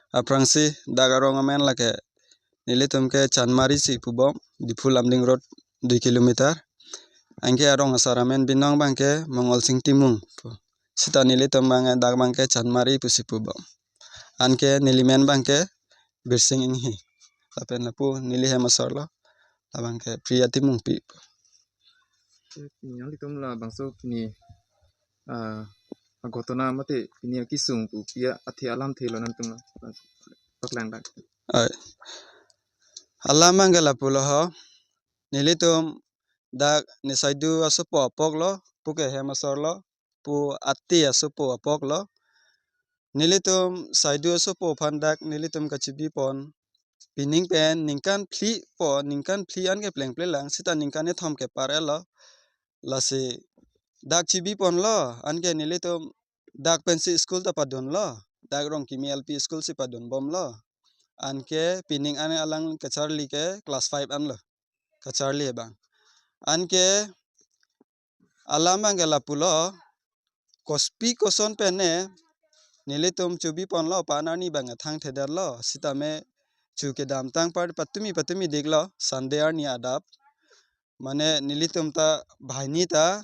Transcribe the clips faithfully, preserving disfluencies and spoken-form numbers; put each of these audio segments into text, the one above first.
Aphrangsi dak arong amen lake nelitum ke Chandmari si pubom, Diphu Lumding Road dui kilometer. Anke arong asar amen binong abangke Mongol Sing Timung pu. Sita nelitum abangke dak abangke Chandmari pusi pubom. Anke nelimen abangke Birsing Inghi. Lapen lapu neli hem asor lo. Labangke Priya Timungpi. Pini nanglitum labangso pini, ah, aghotona mate pini akesung pu pi athe alamthe lo nanglitum la. Paklang dak. Ai. Alam abangke lapu lo ho. Nelitum dak ne saidu asopo apok lo, puke hem asor lo, pu ati asopo apok lo. Nelitum saidu asopo aphan dak nelitum kachibipon. Pining pen ningkan phli po, ningkan phli anke plengple lang, sita ningkan kethom kepar-et lo. Lasi dak chibipon lo, anke nelitum dak pensi school ta padun lo. Dak Rongkimi L P school si padun bom lo. Anke pining an alang kacharli ke class five an lo. Kacharli abang. Anke alam abangke lapu lo, kopi koson pen ne nelitum chibipon lo, pan arni abang thangthedet lo, sitame chu kedamtang par patumi patumi dik lo, Sunday arni adap. Mane nelitum ta banghini ta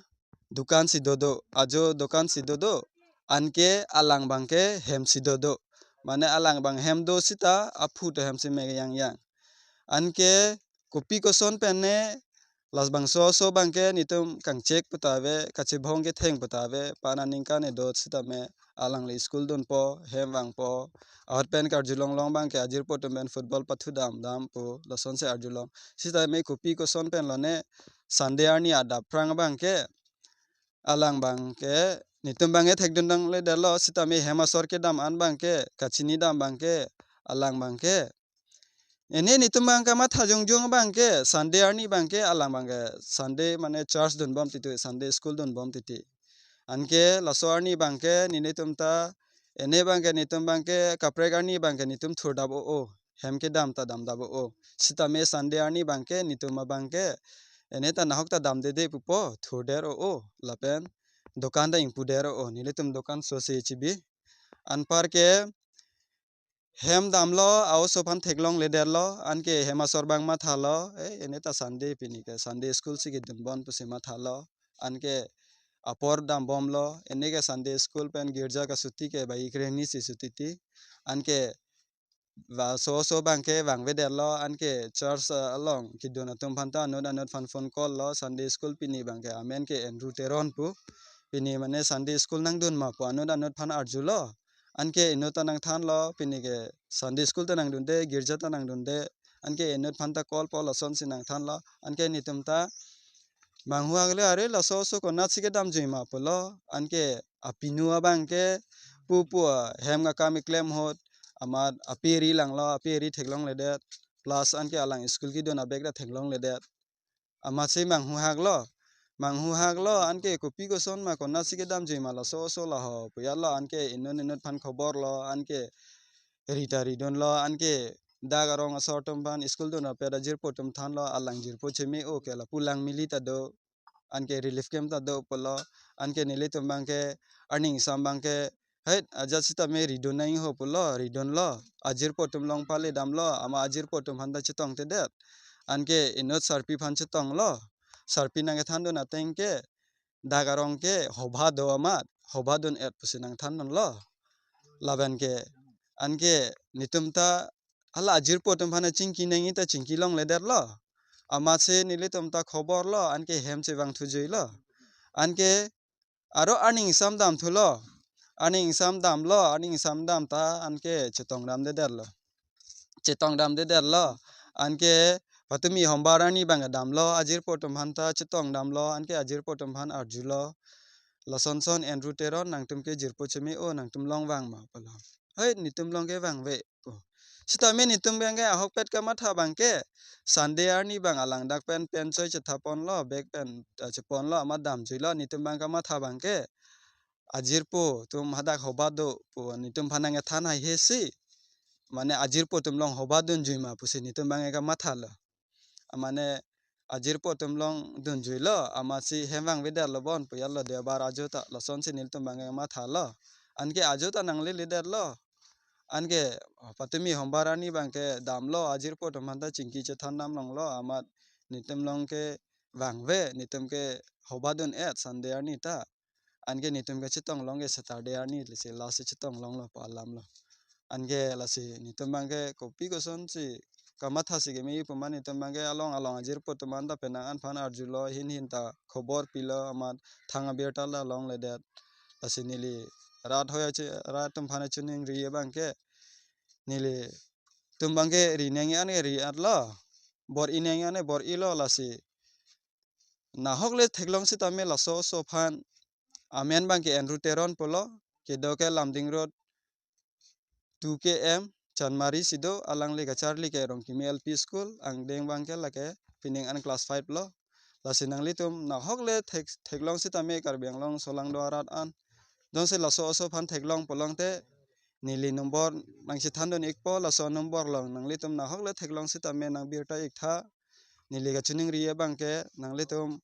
dukan si dodo, ajo dukan si dodo, anke alang abangke hem si dodo. Mane alang abang hem do sita aphu ta hem si me yang yang. Anke kopi koson pen ne labangso oso abangke netum kangchek puta ave, kachebong ketheng puta ave, pan aningkan kedo sitame alangli school dunpo, hem vangpo, ahut pen karjulong long abangke ajirpo atum pen football pathu dam dam pu, lasonsi arjulong. Sitame kopi koson pen lo ne Sunday arni adap aphrang abangke, alang abangke, netum abangke thekdun dang ledet lo, sitame hem asor kedam an abangke, kachini dam abangke, alang abangke. Ene netum abang kamatha jongjong abangke, Sunday arni abangke, alang abangke, Sunday mane church dun bom titi, Sunday school dun bom titi. Anke laso arni abangke, netum ta, ene abangke, netum abangke, kaprek arni abangke, netum thurdap o o, hem kedam ta damdap o o. Sitame Sunday arni abangke, netum abangke, ene ta nahok ta damdede pupo, thurdet o o, lapen dukan ta ingpudet o o, nelitum dukan sose chibi. Anparke, hem damlo, a-oso aphan theklong ledet lo, anke hem asor abang matha lo, eh, ene ta Sunday pini ke, Sunday school si kedun bom pusi matha lo, anke apor dam bom lo, ene ke Sunday school pen girja kasuti ke bai kreni si suti ti, anke laso oso abangke vangvedet lo, anke church, ah, along kedun atum aphan ta anut anut aphan phone call lo, Sunday school pini abangke amen ke Andrew Teron pu, pini mane Sunday school nangdun ma pu anut anut aphan arju lo, anke inut ta nangthan lo, pini ke Sunday school ta nangdunde, girja ta nangdunde, anke inut aphan ta call po lasonsi nangthan lo, anke netum ta manghu hak le, are laso oso konatsi kedam jui ma pulo, anke apinu abangke pupu, ah, hem akam keklem ahut amat ape ri lang lo, ape ri theklong ledet, plus anke alang school kedun abag ta theklong ledet. Amatsi manghu hak lo. Manghu hak lo, anke kopi koson ma konatsi kedam jui ma laso oso laho pu ya lo, anke inut inut aphan khobor lo, anke ri ta ridun lo, anke dak arong asor atum aphan school dun rapet ajirpo atum than lo, alang jirpo cheme o ke lapu Langmili ta do, anke relief camp ta do pulo, anke nelitum abangke, arni ingsam abangke, hei, ajat sitame ridun nangji ho pulo, ridun lo, ajirpo atum along pale dam lo, ama ajirpo atum aphan ta chetongtedet. Anke inut sarpi aphan chetong lo, sarpi nangkethan dun ateng ke, dak arong ke hobha do amat, hobha dun et pusi nangthan non lo. Lapen ke, anke netum ta hala ajirpo atum aphan chingki nangji ta chingki long ledet lo. Amatsi nelitum ta khobor lo, anke hem chevang thujui lo. Anke aro arni ingsam dam thu lo. Arni ingsam dam lo, arni ingsam dam ta anke chetong damdedet lo. Chetong damdedet lo. Anke patumi hombar arni abang dam lo, ajirpo atum aphan ta chetong dam lo, anke ajirpo atum aphan arju lo. Lason son Andrew Teron nangtum ke jirpo cheme o, nangtum along vang ma pulo. Hei, netum along ke vangve pu. Sitame netum abangke ahokpet kamatha abangke, Sunday arni abang alang dak pen pen choi chetha pon lo, bag pen, eh, chepon lo, amat dam jui lo, netum abang kamatha abangke, ajirpo atum hadak hobha do pu netum aphan nangkethan haihe si, mane ajirpo atum along hobha dun jui ma pusi netum abangke kamatha lo. Mane ajirpo atum along dun jui lo, amatsi hem vangvedet lo bon pu ya lo, deobar ajo ta, lasonsi nelitum abangke matha lo. Anke ajo ta nangle ledet lo. Anke patumi Hombar arni abangke damlo, ajirpo atum aphanta chingki chethan dam longlo, amat netum along ke vangve, netum ke hobadun et Sunday arni ta. Anke netum ke chetong long ke Saturday arni lasi last chetong longlo pu alam lo. Anke lasi netum abangke kopi kosonsi kamatha si keme pu ma netum abangke along along ajirpo atum aphanta penang an aphan arjulo, hin hin ta khobor pilo, amat thang abirta la longledet. Lasi neli rat hoi achi, rat atum aphan chiningri abangke, nelitum abangke ri nangji an ke ri-etlo, bor-i nangji an ke bor-ilo, lasi nahok le theklong sitame laso oso aphan. Amen abangke Andrew Teron pulo, kedo ke Lumding Road two K M, Chanmari si do, alangli kacharli ke Rongkimi L P School, angdeng abangke lake pining an class five lo. Lasi nanglitum nahok le thek, theklong sitame Karbi Anglong solangdo arat an jongsi laso oso aphan theklong pulote neli number nangchethan dun ikpo, laso number along nanglitum nahok le theklong sitame nangbirta iktha. Neli kachiningri abangke nanglitum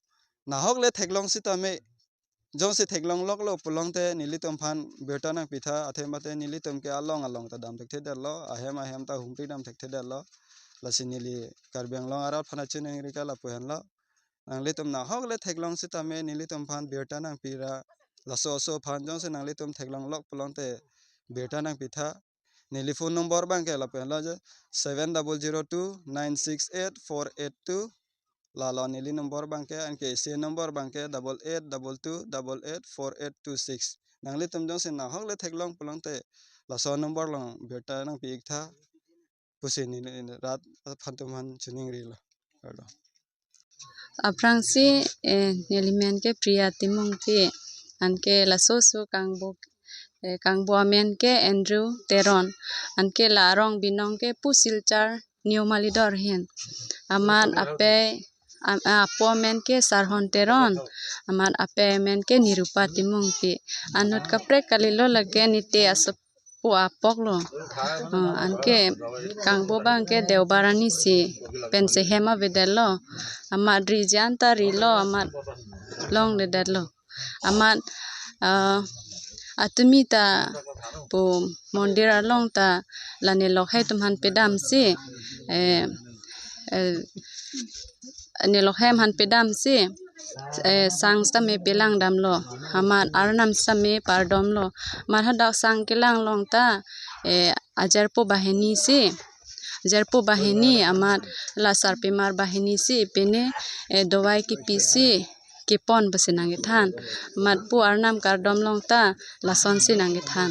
nahok le theklong sitame, jongsi theklong loklo pulote nelitum aphan birta nangpitha, athe mate nelitum ke along along ta dam thekthedetlo, ahem ahem ta humri dam thekthedetlo. Lasi neli Karbi Anglong arat aphan chiningri ke lapu henlo. Nanglitum nahok le theklong sitame nelitum aphan birta nangpira, laso oso aphan jongsi nanglitum theklong lok pulote birta nangpitha. Neli phone number abangke lapu henlo je, seven double zero two nine six eight four eight two. Lalo neli number abangke, anke isi number abangke double eight double two double eight four eight two six. Nanglitum jongsi nahok le theklong pulote laso number along birta nangpi iktha pusi neli rat aphan atum aphan chiningrilo. Kardom. Aphrangsi, eh, neli amen ke Priya Timungpi, anke laso oso kangbo, eh, kangbo amen ke Andrew Teron, anke la arong binong ke Pu Silchar New Malidor ahin. Amat apei, am-, apo amen ke Sarhon Teron, amat apei amen ke Nirupa Timungpi. Anut kaprek kalilo, lake nite asap pu apok lo. Oh, anke kangbo abangke Deobar arni si pensi hem avedetlo. Amat ri jan ta rilo, amat longledetlo. Amat, ah, atumi ta pu mondir along ta la nelok atum aphan pedamsi, eh, eh, nelok atum aphan pedamsi, eh, sang sitame pelang damlo, amat arnam sitame pardomlo. Amat hadak sang kelang along ta, eh, ajarpo banghini si, ajarpo banghini, amat la sarpimar banghini si pine, eh, dovai kepisi kepon pusi nangkethan. Amat pu arnam kardom along ta lasonsi nangkethan.